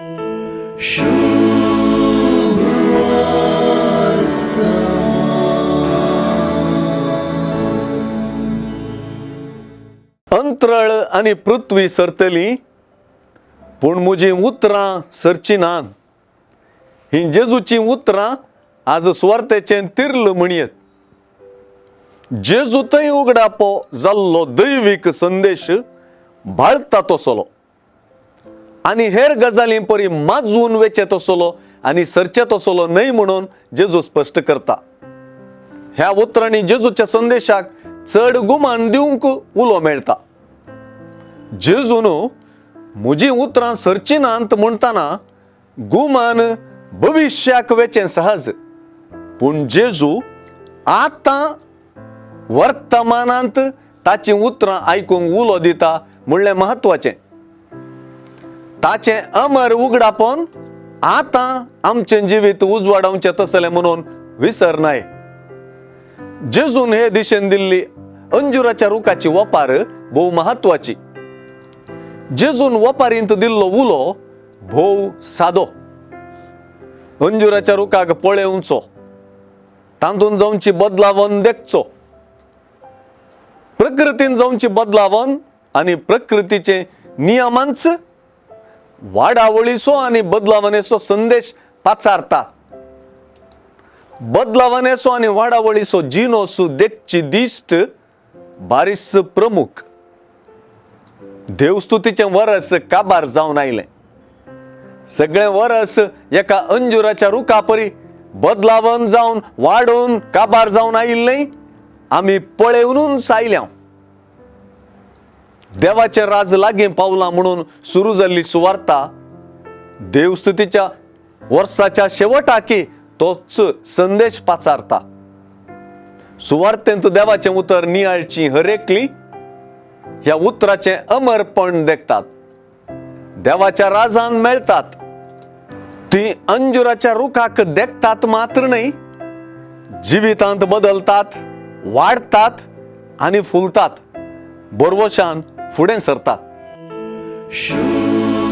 अंतरळ आनी पृथ्वी सरतली पूण म्हजीं उतरां सरचीं ना. हीं जेजूचीं उतरां आज सुवार्थेचें तिर्ल म्हणयेत. जेजू थंय उगडापो जाल्लो दैवीक संदेश बाळता तसलो आनी हेर गजालीं परी माजून वेचें तसलो आनी सरचें तसलो न्हय म्हणून जेजू स्पश्ट करता. ह्या उतरांनी जेजूच्या संदेशाक चड गुमान दिवंक उलो मेळटा. जेजून म्हजीं उतरां सरचीं नात म्हणटना गुमान भविश्याक वेचें सहज, पूण जेजू आतां वर्तमानांत ताचीं उतरां आयकूंक उलो दिता म्हणलें म्हत्वाचें. ताचें अमर उगडापण आतां आमचें जिवीत उजवाडावचें तसलें म्हणून विसरनाय. जेजून हे दिशेन दिल्ली अंजुराच्या रुखाची वपार भोव म्हत्वाची. जेजून वपारींत दिल्लो उलो भोव सादो. अंजुराच्या रुखाक पळेवचो, तातूंत जावची बदलावन देखचो, प्रकृतीन जावची बदलावन आनी प्रकृतीचे नियमांच वाडावळीचो आनी बदलावणेचो संदेश पाचारता. बदलावणेचो आनी वाडावळीचो जिनोस देखची दिश्ट बारीस प्रमुख. देवस्तुतीचें वरस काबार जावन आयलें. सगळें वरस एका अंजुराच्या रुखा परी बदलावन जावन वाडून काबार जावन आयिल्लें आमी पळेवनूच आयल्या. देवाचें राज लागीं पावलां म्हणून सुरू जाल्ली सुवार्ता देवस्तुतीच्या वर्साच्या शेवटाकी तोच संदेश पाचारता. सुवार्तेंत देवाचें उतर नियाळची हरेकली ह्या उतराचें अमरपण देखतात, देवाच्या राजान मेळटात. ती अंजुराच्या रुखाक देखतात मात्र न्हय, जिवितांत बदलतात, वाडतात आनी फुलतात, बरवशान फुडें सरतात. शुभ